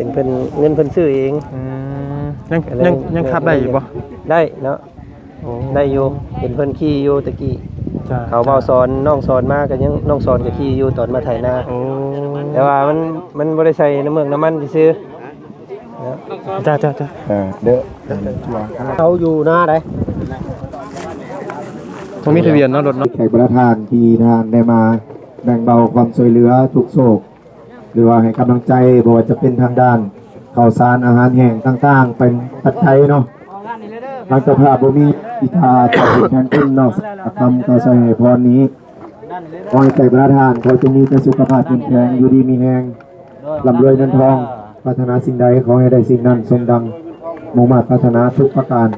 ປັນເພິ່ນ ເງິນເພິ່ນຊື້ເອງ. ອືມ ຍັງ ກໍເລີຍ ຍັງ ຍັງຂັບໄດ້ຢູ່ບໍ່? ໄດ້ເນາະ. ໂອ້ ໄດ້ຢູ່ ເຫັນເພິ່ນຂີ່ຢູ່ແຕ່ກີ້. ຈ້າ ເຂົາເວົ້າສອນ ນ້ອງສອນມາກໍຍັງ ນ້ອງສອນກໍຂີ່ຢູ່ຕອນມາໄຖນາ. ໂອ້ ແຕ່ວ່າມັນ ມັນບໍ່ໄດ້ໃສ່ນ້ຳເມືອກນ້ຳມັນຊື່ໆ. ຈ້າ ຈ້າ ຈ້າ ເອີ ເດີ ເຂົາຢູ່ນາໃດ ບໍ່ມີທະບຽນເນາະ ລົດເນາະ. ແຂກປະທານທີ່ທ່ານໄດ້ມາແບ່ງເບົາຄວາມຊ່ວຍເຫຼືອທຸກໂສກ ຫຼືວ່າໃຫ້ກຳລັງໃຈ ບໍ່ວ່າຈະເປັນທາງດ້ານເຂົ້າສານ ອາຫານແຫ້ງຕ່າງໆ ເປັນປັດໄຈເນາະ. ທາງເຈົ້າພາບບໍ່ມີ ທີ່ຖ້າຈະເປັນແທນຄຸນນອກຈາກຄຳກ່າວສວຍໃຫ້ພອນນີ້ ຂໍໃຫ້ແຂກປະທານເຂົາຈົ່ງມີແຕ່ສຸຂະພາບເຂັ້ມແຂງ ຢູ່ດີມີແຮງ ລ່ຳລວຍເງິນທອງ ປາດຖະໜາສິ່ງໃດຂໍໃຫ້ໄດ້ສິ່ງນັ້ນ ສົມດັ່ງມຸ່ງມາດປາດຖະໜາທຸກປະການ.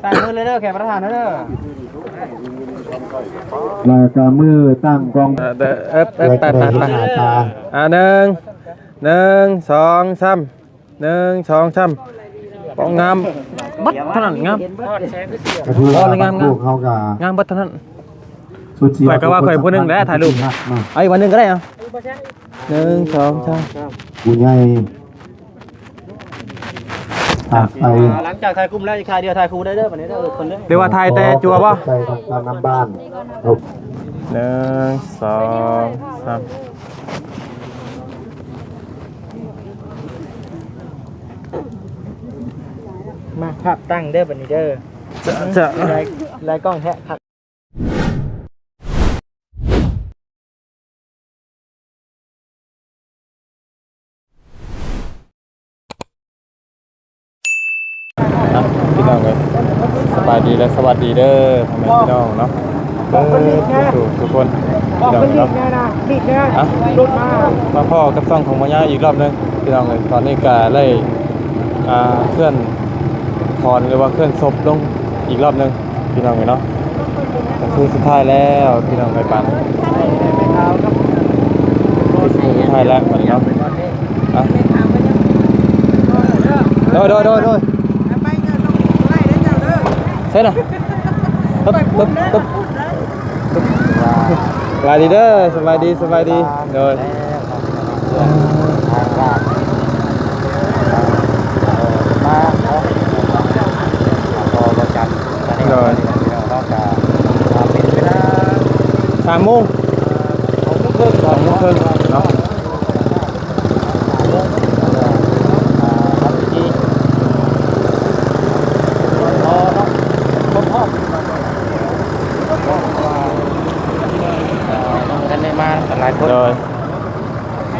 ໃສ່ມືເລີຍເດີ ແຂກປະທານເດີ ແລ້ວກໍມືຕັ້ງກອງ ເອີ ເອີ ເອີ ແລະ ໄປ ໄປ ໄປ ໄປ ໜ້າຕາ ອ່າ ໜຶ່ງ ໜຶ່ງ ສອງ ສາມ ໜຶ່ງ ສອງ ສາມ ປອງງາມບັດເທົ່ານັ້ນ ງາມ ກໍຄືວ່າ ໂອ້ຍ ງາມ ງາມ ພວກເຮົາກໍງາມບັດເທົ່ານັ້ນ. ຂ້ອຍກໍວ່າຂ້ອຍຜູ້ໜຶ່ງແຫຼະຖ່າຍຮູບ ເອົາອີກວັນໜຶ່ງກໍໄດ້ ເອົາ ໜຶ່ງ ສອງ ສາມ ຜູ້ໃຫຍ່ ອ່ະ ໄປ ຫຼັງຈາກຖ່າຍກຸ່ມແລ້ວ ອີກທ່າດຽວຖ່າຍຄູ່ໄດ້ເດີ ບັດນີ້ເດີ ເອີ ຄົນເດີ ຫຼືວ່າຖ່າຍແຕ່ຈັ່ວບໍ່? ໃສ່ທາງນຳບ້ານ ໜຶ່ງ ສອງ ສາມ ມາ ພາບຕັ້ງເດີ ບັດນີ້ເດີ ຈະ ຈະ ຫຼາຍ ຫຼາຍກ້ອງແທ້ ຄັກ. ອ່ະ ພີ່ນ້ອງເອີຍ ສະບາຍດີ ແລະ ສະຫວັດດີເດີ ພໍ່ແມ່ພີ່ນ້ອງເນາະ ເບິດທຸກໆຄົນ ພີ່ນ້ອງເອີຍເນາະ. ອ່ະ ມາພໍ້ກັບຊ່ອງຂອງໝໍຍາວອີກລອບໜຶ່ງ ພີ່ນ້ອງເອີຍ. ຕອນນີ້ກະໄດ້ ອ່າ ເຄື່ອນຂອນ ຫຼືວ່າເຄື່ອນສົບລົງອີກລອບໜຶ່ງ ພີ່ນ້ອງເອີຍເນາະ. ກໍຄືສຸດທ້າຍແລ້ວ ພີ່ນ້ອງເອີຍ ບາດນີ້ ຄືສຸດທ້າຍແລ້ວ ບາດນີ້ເນາະ. ອ່ະ ໂດຍ ໂດຍ ໂດຍ ໂດຍ ໃຊ່ນະ ຕຶບ ຕຶບ ຕຶບ ສະບາຍດີເດີ ສະບາຍດີ ສະບາຍດີ ໂດຍ. ທາງບ້ານ ເອີ ມາເນາະ ກໍບໍ່ຈັນ ໂດຍ ເນາະ ກໍເປັນເວລາ ສາມໂມງ ສອງໂມງເຄິ່ງ ສອງໂມງເຄິ່ງເນາະ.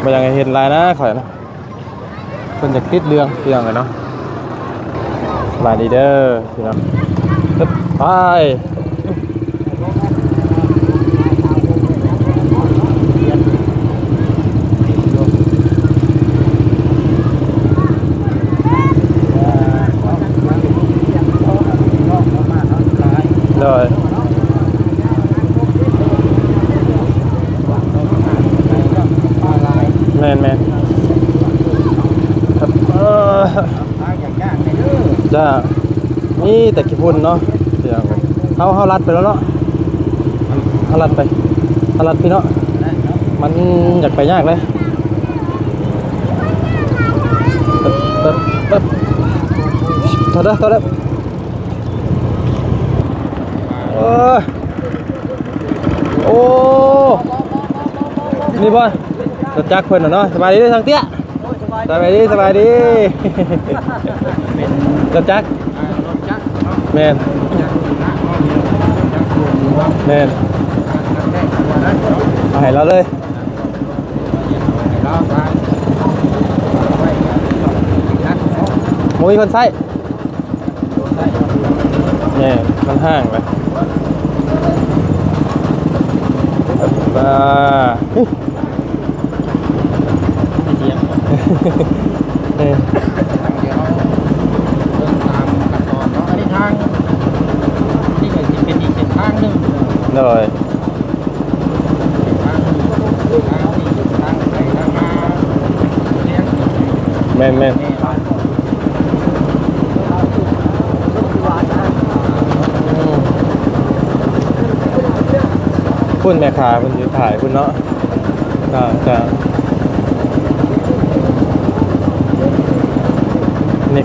ບໍ່ຢາກໃຫ້ເຫັນຫຼາຍນະຂ້ອຍນະ ເພິ່ນຢາກຕິດເລື່ອງ ພີ່ນ້ອງເອີຍເນາະ. ສະບາຍດີເດີ ພີ່ນ້ອງ ໄປ. ໂດຍ ແມ່ນໆ ເອີ ຈ້າ ມີແຕ່ຂີ້ຝຸ່ນເນາະ ເຮົາ ເຮົາລັດໄປແລ້ວເນາະ ເຮົາລັດໄປ ເຮົາລັດໄປເນາະ ມັນຢາກໄປຍາກເລີຍ. ເອີ ເອີ ເອີ ໂທດເດີ ໂທດເດີ. ໂອ້ ໂອ້ ນີ້ບໍ່ ລົດຈັກເພິ່ນນະເນາະ. ສະບາຍດີເດີຊ່າງເຕ້ຍ ສະບາຍດີ ສະບາຍດີ. ລົດຈັກ ແມ່ນ ແມ່ນ ເອົາໃຫ້ລາວເລີຍ ບໍ່ມີຄົນໃຊ້. ແມ່ນ ມັນຫ້າງເລີຍ ບາ ເອີ ເບິ່ງຕາມຂັ້ນຕອນເນາະ ອັນນີ້ທາງ ນີ້ກໍຊິເປັນອີກເສັ້ນທາງໜຶ່ງ ໂດຍ. ແມ່ນໆ ພຸ້ນແມ່ຄ້າເພິ່ນຢູ່ທ້າຍພຸ້ນເນາະ. ເຈົ້າ ເຈົ້າ.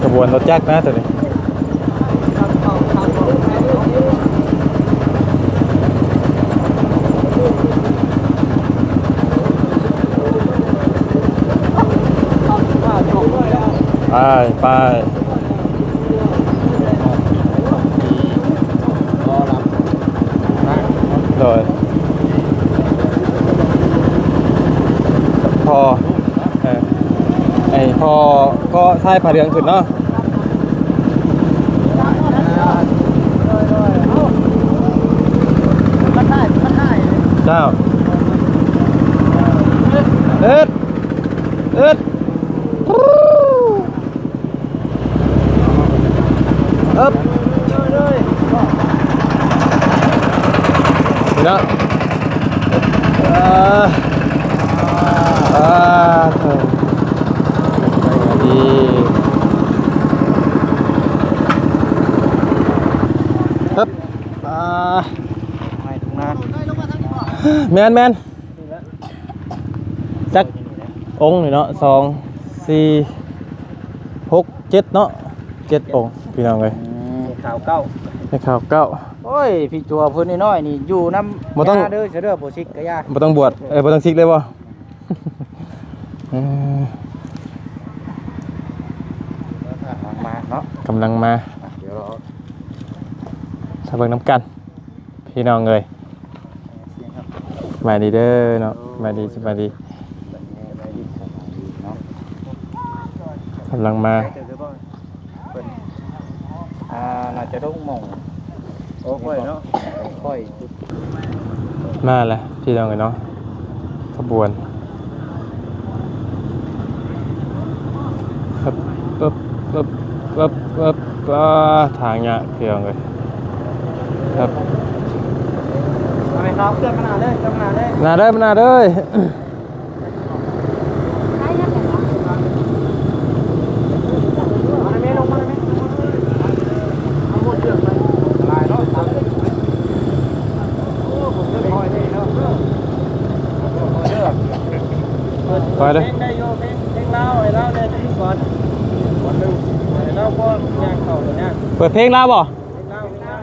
ຂະບວນລົດຈັກນະໂຕນີ້. ໄປ ໄປ. ໂດຍ ພໍ ເອີ ໃຫ້ພໍເກາະສາຍຜ້າເຫຼືອງຂຶ້ນເນາະ. ເຈົ້າ ເອິດ ເອິດ. ເອີບ ເນາະ ເອີ ເອີ ເອີ ດີ ເອີບ ອ່າ ແມ່ນໆ. ຈັກອົງນີ້ເນາະ ສອງ ສີ່ ຫົກ ເຈັດເນາະ ເຈັດອົງພີ່ນ້ອງເອີຍ. ອືມ ເຂົ້າເກົ້າ ເຂົ້າເກົ້າ. ໂອ້ຍ ພີ່ຕົວເພິ່ນນ້ອຍໆນີ້ຢູ່ນຳ ບໍ່ຕ້ອງ ເດີ ເດີ ບໍ່ຊິກກະຢ່າ ບໍ່ຕ້ອງບວດ ເອີ ບໍ່ຕ້ອງຊິກເລີຍບໍ່? ອືມ ກຳລັງມາເນາະ ກຳລັງມາ ດຽວເຮົາ ຖ້າເບິ່ງນຳກັນ ພີ່ນ້ອງເອີຍ ສະບາຍດີເດີເນາະ ສະບາຍດີ ສະບາຍດີ ກຳລັງມາ ອ່າ ໜ້າຈະລົງໝ່ອງ ໂອ້ ຂ້ອຍເນາະ ຂ້ອຍ ມາແລ້ວພີ່ນ້ອງເອີຍເນາະ ຂະບວນ ປຶບ ປຶບ ປຶບ ປຶບ ປຶບ ປາ ທາງຍາກພີ່ນ້ອງເອີຍ ປຶບ ເອົາໄປເຂົ້າເຄື່ອງມາໜ້າເດີ ເຄື່ອງມາໜ້າເດີ ໜ້າເດີ ມາໜ້າເດີ. ໄປເດີ ເພງໄດ້ຢູ່ ເພງ ເພງລາວ ໃຫ້ລາວແດ່ ຈັກກ່ອນ ກ່ອນໜຶ່ງ ໃຫ້ລາວພໍຍ່າງເຂົ້າໄດ້ນະ ເປີດເພງລາວບໍ່? ເພງລາວ ເພງລາ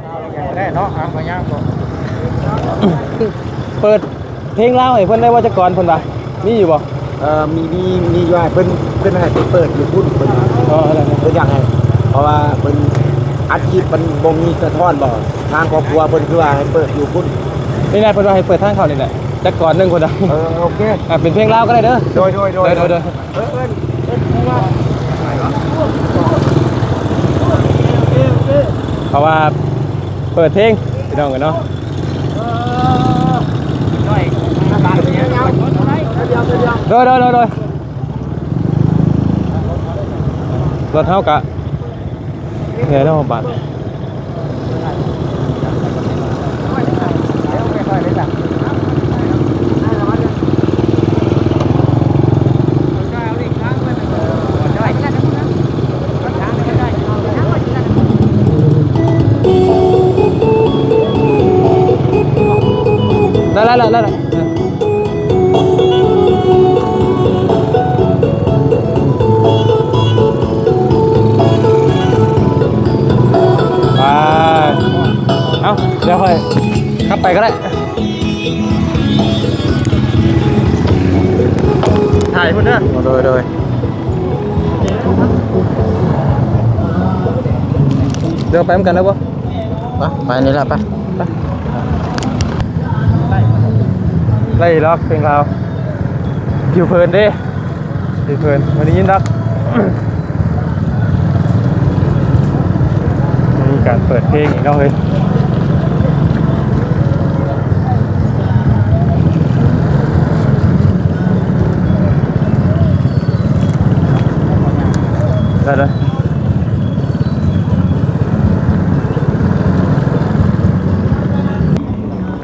ວ ໄດ້ເນາະ ອ່າ ບໍ່ຍາກບໍ່ ເປີດເພງລາວໃຫ້ເພິ່ນໄດ້ບໍ່ ຈັກກ່ອນ ເພິ່ນວ່າ ມີຢູ່ບໍ່? ເອີ ມີ ມີ ມີຢູ່ ໃຫ້ເພິ່ນ ເພິ່ນໃຫ້ໄປເປີດຢູ່ພຸ້ນ ເພິ່ນວ່າ ອໍ ເພິ່ນຢາກໃຫ້ ເພາະວ່າເພິ່ນອັດຄລິບ ມັນບໍ່ມີສະທ້ອນບໍ່ ທາງຄອບຄົວເພິ່ນຄືວ່າໃຫ້ເປີດຢູ່ພຸ້ນ ນີ້ແຫຼະ ເພິ່ນວ່າໃຫ້ເປີດທາງເຂົ້ານີ້ແຫຼະ ຈັກກ່ອນໜຶ່ງພຸ້ນນະ ເອີ ໂອເຄ ອ່າ ເປັນເພງລາວກໍໄດ້ເດີ ໂດຍ ໂດຍ ໂດຍ ໂດຍ ໂດຍ ໂດຍ ເອີ້ນ ເອີ້ນ ເອີ້ນ ເພາະວ່າເປີດເພງພີ່ນ້ອງເອີຍເນາະ ໂດຍ ໂດຍ ໂດຍ ໂດຍ ລົດເຮົາກະ ແນ່ເນາະບາດ ໄດ້ ໄດ້ ໄດ້ ໄດ້ ໄປ ເອົ້າ ດຽວຂ້ອຍຂັບໄປກໍໄດ້ ຖ່າຍພຸ້ນເດີ ໂດຍ ໂດຍ ດຽວໄປນຳກັນໄດ້ບໍ່? ໄປ ໄປນີ້ລະ ໄປ ໄປ ໄດ້ດອກເພງລາວ ຢູ່ເພີນເດ້ ຢູ່ເພີນ ບໍ່ໄດ້ຍິນດອກ ມີການເປີດເພງອີກເນາະເຮີ້ຍ ໄດ້ເດີ.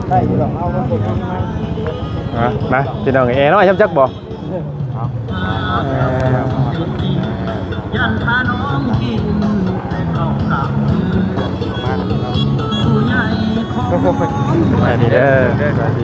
ໄດ້ຢູ່ດອກ ເອົາ ມາ ມາ ພີ່ນ້ອງເອີຍ ແອນ້ອຍ ຈຳຈັກບໍ່? ເອົາ ສະບາຍດີເດີ ສະບາຍດີ.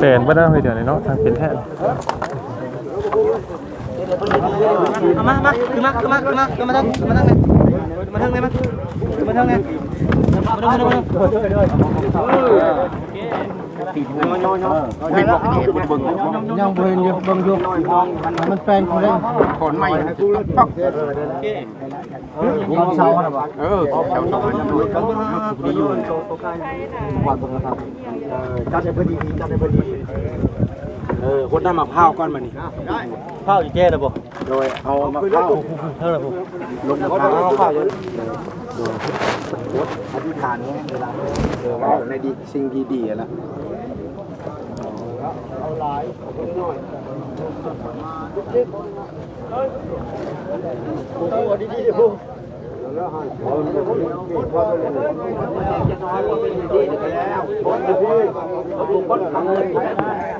ແປນບໍ່ໄດ້ເຮີ້ຍ ດຽວນີ້ເນາະ ທາງເປັນແທ້. ເອົາມາ ມາ ຂຶ້ນມາ ຂຶ້ນມາ ຂຶ້ນມາ ຂຶ້ນມາເທິງ ຂຶ້ນມາເທິງນີ້ ມາເທິງນີ້ ມາ ຂຶ້ນມາເທິງນີ້ ມາເທິງ ມາເທິງ ມາເທິງ. ຍັງບໍ່ເຫັນຢູ່ ເບິ່ງຢູ່ ມັນແປງຜູ້ໃດ ຂອນໃໝ່ ຕອນເຊົ້າຫັ້ນນະບໍ່? ເອີ ເຊົ້າໆ ຍັງບໍ່ ຍັງບໍ່ດີຢູ່ ວັດບໍ່ທັນ. ເອີ ຈັດໃຫ້ເພິ່ນດີໆ ຈັດໃຫ້ເພິ່ນດີໆ. ເອີ ຫົດນ້ຳໝາກພ້າວກ່ອນບາດນີ້. ພ້າວຊິແກ່ແລ້ວບໍ່? ໂດຍ ເອົາມາພ້າວ ເທິງລະພຸ້ນ ລົງມາພ້າວ ໂດຍ ອົດອະທິຖານແຮງເວລາ ເອີ ເວົ້າໃນດີ ສິ່ງດີໆ ຫັ້ນລະ.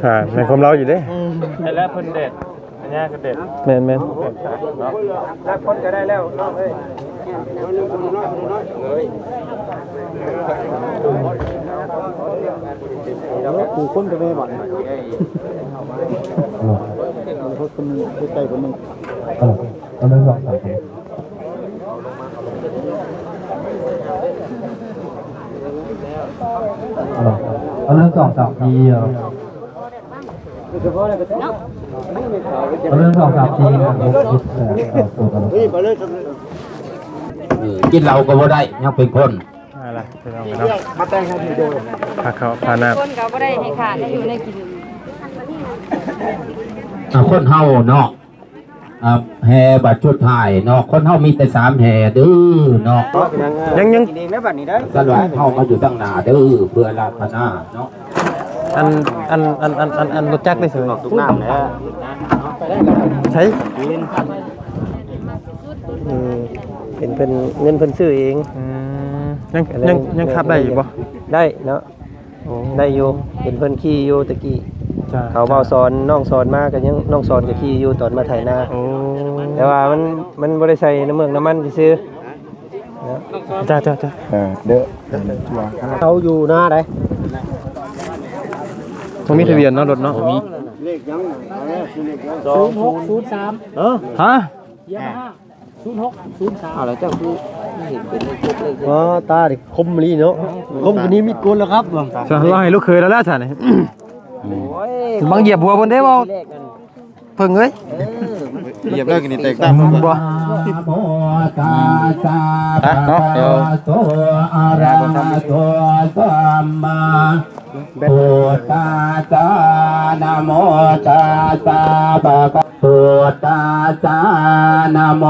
ອ່າ ແມ່ນຄວາມລາວຢູ່ເດ້. ອືມ ແລ້ວເພິ່ນແດດ ອັນຍາກໍແດດ ແມ່ນໆ ເນາະ ແລ້ວຄົນກໍໄດ້ແລ້ວນ້ອງເອີຍ. ໂອ້ ຄົນກໍໄດ້ບັດນີ້ ຄົນໃກ້ຄົນໜຶ່ງ. ເອົາເລີຍ ສອງສາມ ເອົາເລີຍ ສອງສາມທີ. ເອົາເລີຍ ສອງສາມທີ ຫົກ ເຈັດ ແປດ ເກົ້າ ສິບ ເອີ ກິນເຫຼົ້າກໍບໍ່ໄດ້ ຍັງເປັນຄົນ. ເອົາລະ ພີ່ນ້ອງເນາະ ມາແຕ່ງໃຫ້ດີໂດຍ ພາເຂົ້າພານ້ຳ ຄົນກໍບໍ່ໄດ້ໃຫ້ຂາດ ໃຫ້ຢູ່ໃນກິນ. ອ່າ ຄົນເຮົາເນາະ ອ່າ ແຫ່ບາດສຸດທ້າຍເນາະ ຄົນເຮົາມີແຕ່ສາມແຫ່ເດີເນາະ. ຍັງ ຍັງ ສະຫຼອງເຮົາມາຢູ່ທາງໜ້າເດີ ເພື່ອລາຄະນາເນາະ. ອັນ ອັນ ອັນ ລົດຈັກໄດ້ເສີ ອອກຕົກນ້ຳແລ້ວ ໃສ? ອືມ ເປັນເພິ່ນ ເງິນເພິ່ນຊື້ເອງ. ອືມ ຍັງ ຍັງ ຍັງຂັບໄດ້ຢູ່ບໍ່? ໄດ້ເນາະ ໂອ້ ໄດ້ຢູ່ ເຫັນເພິ່ນຂີ່ຢູ່ຕະກີ້. ເຂົາເວົ້າສອນ ນ້ອງສອນມາກໍຍັງ ນ້ອງສອນກໍຂີ່ຢູ່ຕອນມາໄຖນາ. ໂອ້ ແຕ່ວ່າມັນ ມັນບໍ່ໄດ້ໃສ່ນ້ຳເມືອກນ້ຳມັນຊື່ໆ. ເຈົ້າ ເຈົ້າ ເຈົ້າ ເອີ ເດີ ເອົາຢູ່ນາໃດ ບໍ່ມີທະບຽນເນາະ ລົດເນາະ ບໍ່ມີ. ເລກຫຍັງ? ເອີ ເລກຫຍັງ? ສອງຫົກສູນສາມ. ເອີ ຮະ? ຢາມາຮ່າ ສູນຫົກສູນສາມ. ອ້າວ ແລ້ວເຈົ້າຄືເຫັນເປັນເລກເຈັດເລກຫຍັງ? ອໍ ຕານີ້ຄົມອີ່ຫຼີເນາະ ຄົມກວ່ານີ້ມີດໂກນແລ້ວຄັບ. ຊັ້ນລາວໃຫ້ລູກເຂີຍແລ້ວແຫຼະຊັ້ນ. ໂອ້ຍ ບັງຢຽບຫົວເພິ່ນເດ້ເວົ້າ. ເພິ່ງເອີຍ ເອີ ມັນຢຽບແລ້ວກໍນີ້ແຕກຕ່າງບໍ່? ນະໂມຕັດສະ ພະຄະວະໂຕ ອະລະຫະໂຕ ສຳມາ ພຸດທັດສະ ນະໂມຕັດສະ ພະຄະ ພຸດທັດສະ ນະໂມ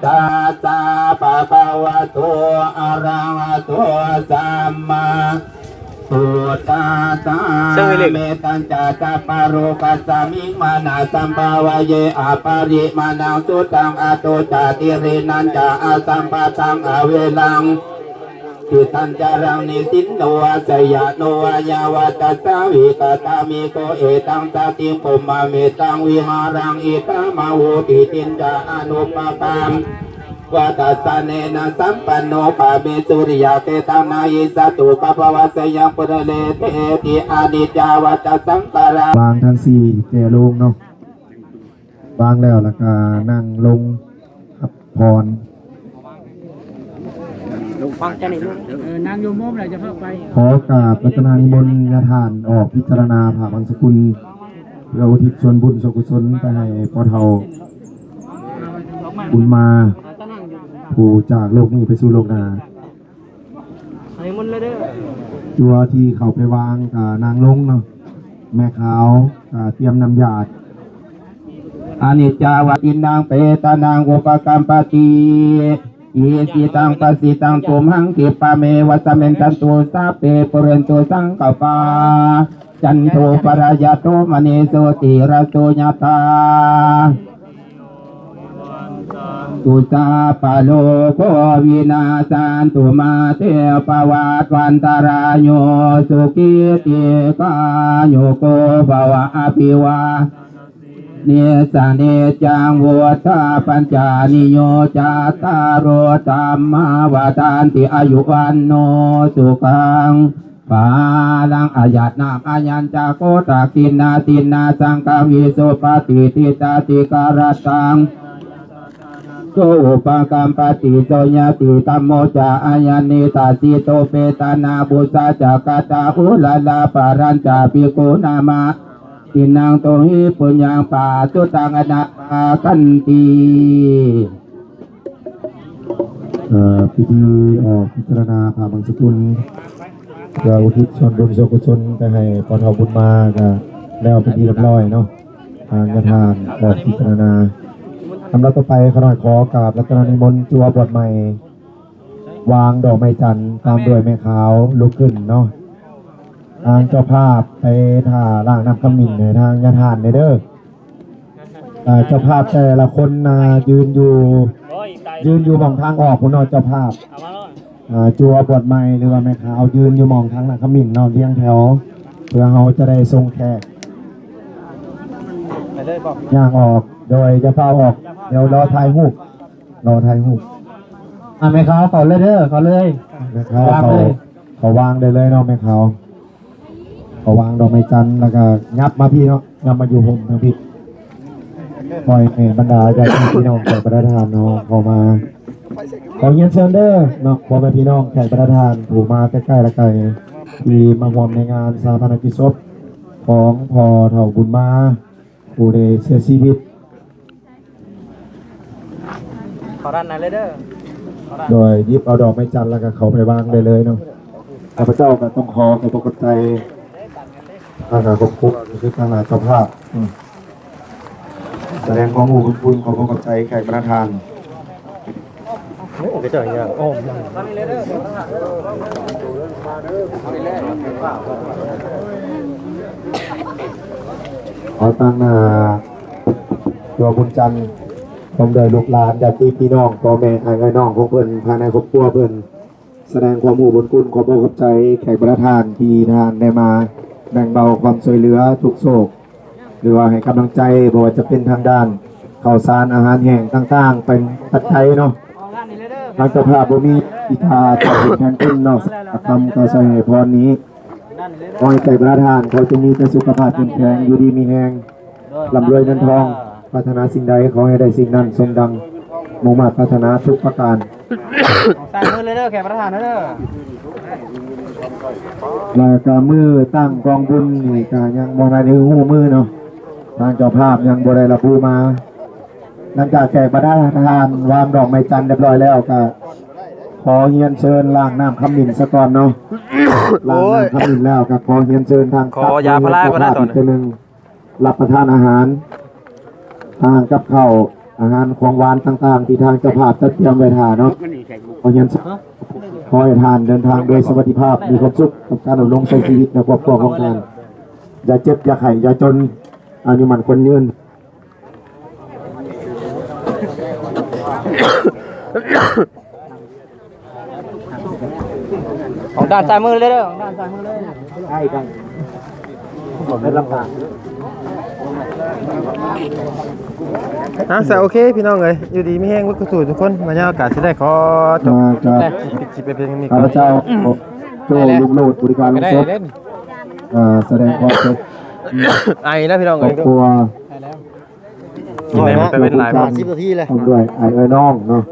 ຕັດສະ ພະຄະວະໂຕ ອະລະຫະໂຕ ສຳມາ ພຸດທັດສະ ເຊິ່ງໃຫ້ເລກ ເມຕັນຈະ ສັບພະໂລກັດສະມິງ ມານະສັມພາວະເຍ ອະປະລິມານັງ ສຸດທັງ ອະຕຸດຈາ ຕິເຣນັນຈະ ອະສຳປະທັງ ອະເວລັງ ຕິຕັນຈະລັງນິສິນໂນ ອາສະຍະໂນ ອາຍາວັດຕະສາວິກະຕາມິໂກ ເອຕັງສະຕິງ ພູມມະມິດຕັງ ວິຫາລັງ ອິດຖະມະໂຫຕິ ຕິນຈາອະນຸປະກຳ ວັດຕະສະເນນະ ສຳປັນໂນ ພະເມສຸລິຍະເກຕັງ ນະຫິສັດຖຸ ກະພະວະ ຊະຍັງ ປຸນະເລເຕຕິ ອະນິດຈາວັດຕະສັງຂາຣາ ວາງທັງສີ່ແຈໂລງເນາະ ວາງແລ້ວ ແລ້ວກະນັ່ງລົງຮັບພອນ. ວາງຈານນີ້ລົງ ເອີ ນັ່ງຢູ່ມຸມແລ້ວຈະພາໄປ. ຂໍກາບລັດຕະນານິມົນຍາທ່ານອອກພິຈາລະນາພາບັງສະກຸນ ເພື່ອອຸທິດສ່ວນບຸນສ່ວນກຸສົນໄປໃຫ້ພໍ່ເຖົ້າບຸນມາ ຜູ້ຈາກໂລກນີ້ໄປສູ່ໂລກໜ້າ. ໃສ່ມົນແລ້ວເດີ. ຕົວທີ່ເຂົ້າໄປວາງກະນັ່ງລົງເນາະ ແມ່ຂາວກະຕຽມນ້ຳຢາດ. ອະນິດຈາວັດຕິນນາງ ເປຕານັງ ອຸປະກັມປະຕິ ອິຊິຕັງປັດສິຕັງ ຕຸມຫັງ ທິບປະເມ ວັດສະມິນ ຈັນຕຸ ສັບເພ ປຸເຣນຕຸ ສັງກະປາ ຈັນໂທ ປະລະຍະໂຕ ມະນີ ໂຊຕິ ລະໂສ ຍະຖາ ຕຸ ສັບພະໂລໂຄ ວິນາສັນຕຸ ມາເຕ ພະວັດວັນຕະລາໂຍ ສຸຂີ ດີຄາຍຸ ໂກ ພະວະ ອະພິວາ ນິດສະນິດຈັງ ວຸດທາປັນຈານິໂຍ ຈັດຕາໂຣ ທຳມາ ວັດທັນຕິ ອາຍຸ ວັນໂນ ສຸຂັງ ພະລັງ ອາຍະນາມາຍັນຈະໂກ ທັກຂິນາທິນນາສັງຄະວິ ສຸປະຕິທິດຕາທິກາລະຕັງ ໂສ ອຸປະກັມປະຕິ ໂສ ຍະຕິ ທຳໂມ ຈາ ອາຍະເນ ທັດສິໂຕ ເປຕານາ ປຸດສາ ຈະກະຕາ ອຸລາລາ ປະລັນຈາ ພິກຂຸ ນາມາ ທິນນາງ ໂຕຫິ ປຸນຍັງ ປະສຸດທັງ ອະນາກະຂັນຕິ. ເອີ ພິທີອອກພິຈາລະນາພາບັງສະກຸນ ເພື່ອອຸທິດສ່ວນບຸນສ່ວນກຸສົນໄປໃຫ້ພໍ່ເຖົ້າບຸນມາ ກະແລ້ວເປັນທີ່ຮຽບຮ້ອຍເນາະ. ທາງຍາທ່ານອອກພິຈາລະນາ. ລຳດັບຕໍ່ໄປ ຂ້ານ້ອຍຂໍກາບລັດຕະນານິມົນ ຈົວບວດໃໝ່ ວາງດອກໄມ້ຈັນ ຕາມດ້ວຍແມ່ຂາວລຸກຂຶ້ນເນາະ. ທາງເຈົ້າພາບໄປຖ້າລ້າງນ້ຳຂະໝິ້ນໃຫ້ທາງຍາທ່ານແດ່ເດີ. ເອີ ເຈົ້າພາບແຕ່ລະຄົນນະ ຢືນຢູ່ ຢືນຢູ່ໝ່ອງທາງອອກພຸ້ນເນາະ ເຈົ້າພາບ. ເອີ ຈົວບວດໃໝ່ ຫຼືວ່າແມ່ຂາວ ຢືນຢູ່ໝ່ອງທາງນ້ຳຂະໝິ້ນເນາະ ລຽງແຖວ ເພື່ອເຮົາຈະໄດ້ສົ່ງແຂກ ໄປເລີຍບໍ? ຍ່າງອອກ ໂດຍຢ່າຟ້າວອອກ ດຽວລໍຖ່າຍຮູບ ລໍຖ່າຍຮູບ. ອ່າ ແມ່ຂາວເຂົ້າເລີຍເດີ ເຂົ້າເລີຍ ແມ່ຂາວ ວາງເລີຍ ເຂົ້າ ເຂົ້າວາງໄດ້ເລີຍເນາະ ແມ່ຂາວ. ກໍວາງດອກໄມ້ຈັນ ແລ້ວກໍຫຍັບມາພີ້ເນາະ ຫຍັບມາຢູ່ຮົ່ມທາງພີ້ ປ່ອຍໃຫ້ບັນດາຍາດຕິພີ່ນ້ອງແຂກບັນດາທ່ານເນາະ ເຂົ້າມາ. ຂໍຮຽນເຊີນເດີເນາະ ພໍ່ແມ່ພີ່ນ້ອງແຂກບັນດາທ່ານ ຜູ້ມາແຕ່ໃກ້ແລະໄກ ທີ່ມາຮ່ວມໃນງານຊາປະນະກິດສົບຂອງພໍ່ເຖົ້າບຸນມາ ຜູ້ໄດ້ເສຍຊີວິດ. ເຂົ້າດ້ານໃນເລີຍເດີ ເຂົ້າດ້ານ ໂດຍຫຍິບເອົາດອກໄມ້ຈັນ ແລ້ວກໍເຂົ້າໄປວາງໄດ້ເລີຍເນາະ. ຂ້າພະເຈົ້າກໍຕ້ອງຂໍຂອບພະຂອບໃຈ ແລ້ວກໍຂອບຄຸນຄືທາງເຈົ້າພາບ ອືມ ສະແດງຄວາມຮູ້ບຸນຄຸນ ຂອບພະຂອບໃຈແຂກບັນດາທ່ານ. ໂອ້ ກະເຈົ້າຍ່າງອ້ອມ ເອົາຕັ້ງໜ້າຕົວບຸນຈັນ ພ້ອມດ້ວຍລູກຫຼານ ຍາດຕິພີ່ນ້ອງ ພໍ່ແມ່ ອ້າຍເອື້ອຍນ້ອງຂອງເພິ່ນ ພາຍໃນຄອບຄົວເພິ່ນ ສະແດງຄວາມຮູ້ບຸນຄຸນ ຂອບອົກຂອບໃຈແຂກບັນດາທ່ານ ທີ່ທ່ານໄດ້ມາແບ່ງເບົາຄວາມຊ່ວຍເຫຼືອທຸກໂສກ ຫຼືວ່າໃຫ້ກຳລັງໃຈ ບໍ່ວ່າຈະເປັນທາງດ້ານເຂົ້າສານ ອາຫານແຫ້ງຕ່າງໆ ເປັນປັດໄຈເນາະ. ທາງເຈົ້າພາບບໍ່ມີອີກ ຖ້າເຈົ້າເປັນແທນຄຸນເນາະ ຄຳກໍຊ່ວຍໃຫ້ພອນນີ້ ຂໍໃຫ້ແຂກບັນດາທ່ານເຂົາຈົ່ງມີແຕ່ສຸຂະພາບເຂັ້ມແຂງ ຢູ່ດີມີແຮງ ລ່ຳລວຍເງິນທອງ ປາດຖະໜາສິ່ງໃດຂໍໃຫ້ໄດ້ສິ່ງນັ້ນ ສົມດັ່ງມຸ່ງມາດປາດຖະໜາທຸກປະການ. ສ້າງມືເລີຍເດີ ແຂກປະທານເດີ. ແລ້ວກະມື້ຕັ້ງກອງບຸນນີ້ກະຍັງບໍ່ໄດ້ຮູ້ມື້ເນາະ ທາງເຈົ້າພາບຍັງບໍ່ໄດ້ລະບຸມາ. ຫຼັງຈາກແຂກປະທານວາງດອກໄມ້ຈັນຮຽບຮ້ອຍແລ້ວ ກະຂໍຮຽນເຊີນລ້າງນ້ຳຂະໝິ້ນສາກ່ອນເນາະ. ລ້າງນ້ຳຂະໝິ້ນແລ້ວ ກະຂໍຮຽນເຊີນທາງ ຂໍຢາພາລາກ່ອນນະ ຕອນນີ້ ອີກເທື່ອໜຶ່ງ ຮັບປະທານອາຫານ ທາງກັບເຂົ້າ ອາຫານຂອງຫວານຕ່າງໆ ທີ່ທາງເຈົ້າພາບຈັດຕຽມໄວ້ຖ້າເນາະ. ຂໍຮຽນ ຂໍໃຫ້ທ່ານເດີນທາງໂດຍສະຫວັດດີພາບ ມີຄວາມສຸກກັບການດຳລົງໃຊ້ຊີວິດໃນຄອບຄົວຂອງທ່ານ. ຢ່າເຈັບ ຢ່າໄຂ້ ຢ່າຈົນ ອາຍຸໝັ້ນຂວັນຍືນ. ດ້ານຊ້າຍມືເລີຍເດີ ດ້ານຊ້າຍມືເລີຍ ໃຫ້ກັນ ເປັນລຳບາກ. ອ່ະ ສະ ໂອເຄ ພີ່ນ້ອງເອີຍ ຢູ່ດີມີແຮງເບິດສູ່ທຸກຄົນ. ມາຍາມກະຊິໄດ້ຂໍຈົບ ອ່າ ຄລິບໄປພຽງນີ້ກ່ອນ. ຂ້າພະເຈົ້າ ໂຈ ລຸງໂລດ ບໍລິການລົງສົບ ເອີ ສະແດງຄວາມເສຍ ໄອນະພີ່ນ້ອງເອີຍ ຄອບຄົວ ແມ່ນ ໄປເປັນຫຼາຍ ສິບນາທີແລ້ວ ພ້ອມດ້ວຍອ້າຍເອື້ອຍນ້ອງເນາະ.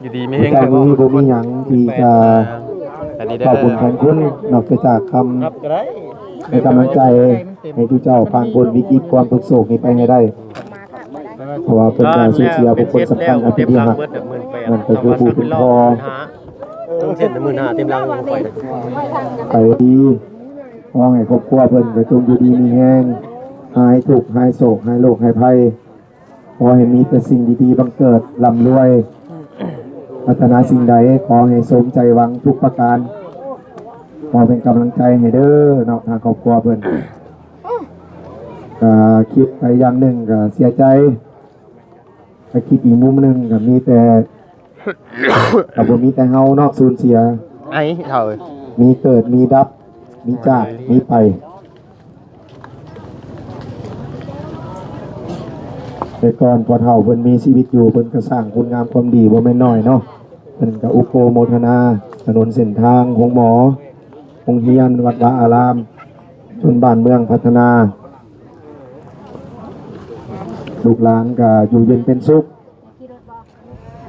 ຢູ່ດີມີແຮງ ເຈົ້ານີ້ບໍ່ມີຫຍັງທີ່ຈະຂອບບຸນແທນຄຸນ ນອກເສຍຈາກຄຳໃຫ້ກຳລັງໃຈ ໃຫ້ທຸກເຈົ້າຜ່ານພົ້ນວິກິດຄວາມທຸກໂສກນີ້ໄປໃຫ້ໄດ້ ເພາະວ່າເພິ່ນກໍສູນເສຍບຸກຄົນສຳຄັນອັນເປັນທີ່ຮັກ ນັ້ນກໍຄືຜູ້ເປັນພໍ່ ເອີ ເປັນເສນໝື່ນຫ້າເຕັມຫຼັງຂອງຂ້ອຍ ໄປດີ. ຂໍໃຫ້ຄອບຄົວເພິ່ນກໍຈົ່ງຢູ່ດີມີແຮງ ຫາຍທຸກ ຫາຍໂສກ ຫາຍໂລກ ຫາຍໄພ. ຂໍໃຫ້ມີແຕ່ສິ່ງດີໆບັງເກີດ ລ່ຳລວຍ ປາດຖະໜາສິ່ງໃດ ຂໍໃຫ້ສົມໃຈຫວັງທຸກປະການ. ຂໍເປັນກຳລັງໃຈໃຫ້ເດີເນາະ ທາງຄອບຄົວເພິ່ນ. ກໍຄິດໄປຢ່າງໜຶ່ງກໍເສຍໃຈ ຖ້າຄິດອີກມຸມໜຶ່ງກໍມີແຕ່ ກໍບໍ່ມີແຕ່ເຮົາເນາະ ສູນເສຍ ໄອ້ເຖົ້າເອີຍ ມີເກີດ ມີດັບ ມີຈາກ ມີໄປ. ແຕ່ກ່ອນພໍ່ເຖົ້າເພິ່ນມີຊີວິດຢູ່ ເພິ່ນກໍສ້າງຄຸນງາມຄວາມດີບໍ່ແມ່ນໜ້ອຍເນາະ. ເພິ່ນກໍອຸປະໂມທະນາຖະໜົນເສັ້ນທາງ ໂຮງໝໍ ໂຮງຮຽນ ວັດວາອາລາມ ຈົນບ້ານເມືອງພັດທະນາ ລູກຫຼານກໍຢູ່ເຢັນເປັນສຸກ.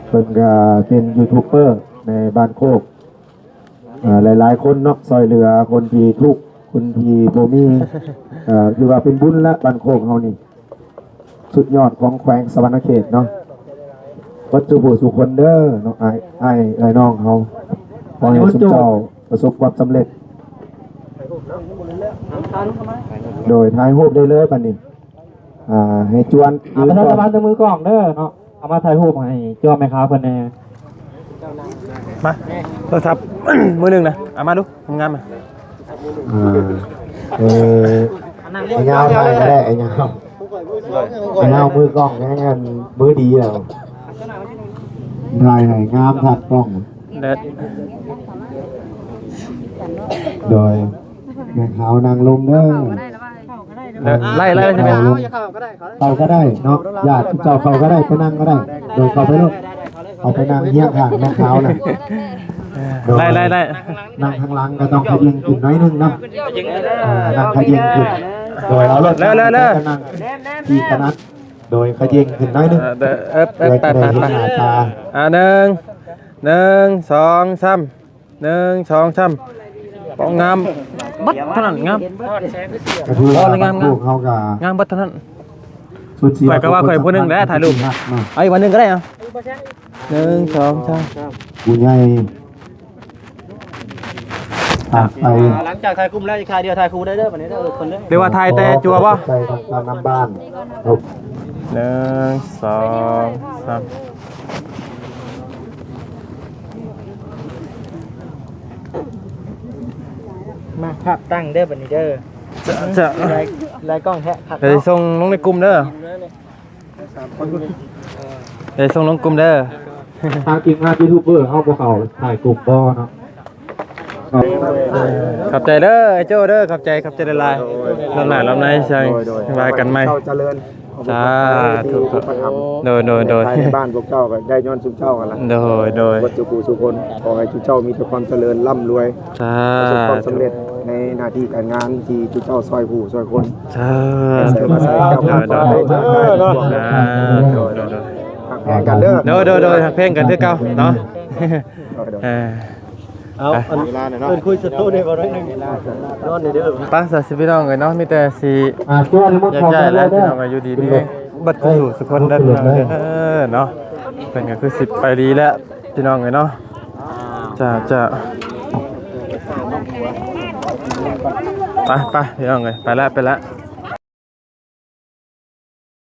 ເພິ່ນກໍເປັນຢູທູບເບີໃນບ້ານໂຄກ ເອີ ຫຼາຍໆຄົນເນາະ ຊ່ອຍເຫຼືອຄົນທີ່ທຸກ ຄົນທີ່ບໍ່ມີ ເອີ ຖືວ່າເປັນບຸນລະ ບ້ານໂຄກເຮົານີ້ ສຸດຍອດຂອງແຂວງສະຫວັນນະເຂດເນາະ. ເບິດສູ່ຜູ້ສູ່ຄົນເດີເນາະ ອ້າຍ ອ້າຍ ເອື້ອຍນ້ອງເຮົາ ຂໍໃຫ້ຊຸມເຈົ້າປະສົບຄວາມສຳເລັດ. ໂດຍ ຖ່າຍຮູບໄດ້ເລີຍບັດນີ້. ອ່າ ໃຫ້ຈວນ ອ່າ ປະຊາສຳພັນເຖິງມືກ້ອງເດີເນາະ ເອົາມາຖ່າຍຮູບໃຫ້ເຈົ້າແມ່ຄ້າເພິ່ນແດ່. ມາ ໂທລະສັບ ມືໜຶ່ງນະ ເອົາມາດູ ງາມໆ ອ່າ ເອີ ໄອ້ຍາວຖ່າຍກໍໄດ້ ໄອ້ຍາວ ໄອ້ຍາວມືກ້ອງແຮງ ອັນມືດີແລ້ວ ຖ່າຍໃຫ້ງາມທັດກ້ອງ. ເລີດ ໂດຍ ແມ່ຂາວນັ່ງລົງເດີ. ເອີ ໄລ່ ໄລ່ ເຂົ້າກໍໄດ້ ເຂົ້າກໍໄດ້ເນາະ ຍາດເຈົ້າເຂົ້າກໍໄດ້ ໄປນັ່ງກໍໄດ້ ໂດຍເຂົ້າໄປໂລດ ເຂົ້າໄປນັ່ງຮຽງຂ້າງແມ່ຂາວນະ. ໂດຍ ໄລ່ ໄລ່ ໄລ່ ນັ່ງຂ້າງຫຼັງກໍຕ້ອງຂະເຫຍີງຂຶ້ນໜ້ອຍໜຶ່ງເນາະ ເອີ ນັ່ງຂະເຫຍີງຂຶ້ນ ໂດຍເອົາລົດ ເລີດ ເລີດ ເລີດ ນັ່ງທີ່ຖະໜັດ ໂດຍຂະເຫຍົງຂຶ້ນໜ້ອຍໜຶ່ງ ເອີ ເອີ ເອີ ໄປ ໄປ ໄປ ໜ້າຕາ ອ່າ ໜຶ່ງ ໜຶ່ງ ສອງ ສາມ ໜຶ່ງ ສອງ ສາມ ປອງງາມເບິດເທົ່ານັ້ນ ງາມ ກໍຄືວ່າ ໂອ້ຍ ງາມ ງາມ ພວກເຮົາກໍ ງາມເບິດເທົ່ານັ້ນ ສຸດເສຍ ຂ້ອຍກໍວ່າຂ້ອຍຜູ້ໜຶ່ງແຫຼະຖ່າຍຮູບ ເນາະ ເອົາອີກວັນໜຶ່ງກໍໄດ້ ເອົາ ໜຶ່ງ ສອງ ສາມ ຜູ້ໃຫຍ່ ອ່ະ ໄປ ຫຼັງຈາກຖ່າຍກຸ່ມແລ້ວ ອີກທ່າດຽວຖ່າຍຄູ່ໄດ້ເດີ ບັດນີ້ເດີ ທຸກຄົນເດີ ຫຼືວ່າຖ່າຍແຕ່ຈັ່ວບໍ່? ໃສ່ທາງນຳບ້ານ ໜຶ່ງ ສອງ ສາມ ມາ ພາບຕັ້ງເດີ ບັດນີ້ເດີ ຈະ ຈະ ຫຼາຍ ຫຼາຍກ້ອງແທ້ ຄັກ ດຽວ ເນາະ ສົ່ງລົງໃນກຸ່ມເດີ. ເອີ ສົ່ງລົງກຸ່ມເດີ ທາງທີມງານຢູທູບເບີເຮົາບໍ່ເຂົ້າຖ່າຍກຸ່ມບໍ່ເນາະ ຂອບໃຈເດີ ໄອ້ໂຈ້ເດີ ຂອບໃຈ ຂອບໃຈຫຼາຍໆ ລຳໜ້າລຳໃນ ໂດຍ ໂດຍ ວ່າກັນໃໝ່ ເຈົ້າຈະເລີນ ສາທຸ ອຸປະຖຳ ໂດຍ ໂດຍ ໂດຍ ພາຍໃນບ້ານພວກເຈົ້າກໍໄດ້ຍ້ອນຊຸມເຈົ້າຫັ້ນລະ ໂດຍ ໂດຍ ເບິດສູ່ຜູ້ສູ່ຄົນ ຂໍໃຫ້ຊຸມເຈົ້າມີແຕ່ຄວາມຈະເລີນ ລ່ຳລວຍ ສາທຸ ປະສົບຄວາມສຳເລັດໃນໜ້າທີ່ການງານທີ່ຊຸມເຈົ້າຊ່ອຍຜູ້ຊ່ອຍຄົນ ສາທຸ ສາທຸ ສາທຸ ສາທຸ ສາທຸ ຮັກແພງກັນເດີ ໂດຍ ໂດຍ ໂດຍ ຮັກແພງກັນຄືເກົ່າເນາະ ໂດຍ ໂດຍ ເອີ ເອົາ ໄປ ອັນ ເວລາແດ່ເນາະ ເອີ້ນຄຸຍສ່ວນໂຕໄດ້ບໍ່ ໜ້ອຍໜຶ່ງ ນອນແດ່ເດີ ໄປ ສາທຸ ພີ່ນ້ອງເອີຍເນາະ ມີແຕ່ຊິ ອ່າ ແຍກຍ້າຍແລ້ວ ພີ່ນ້ອງເອີຍ ຢູ່ດີມີແຮງເບິດສູ່ສູ່ຄົນເດີ ພີ່ນ້ອງເອີຍ ເນາະ ເພິ່ນກໍຄືຊິໄປດີແລ້ວ ພີ່ນ້ອງເອີຍເນາະ ຈ້າ ຈ້າ ໄປ ໄປ ພີ່ນ້ອງເອີຍ ໄປແລ້ວ ໄປແລ້ວ.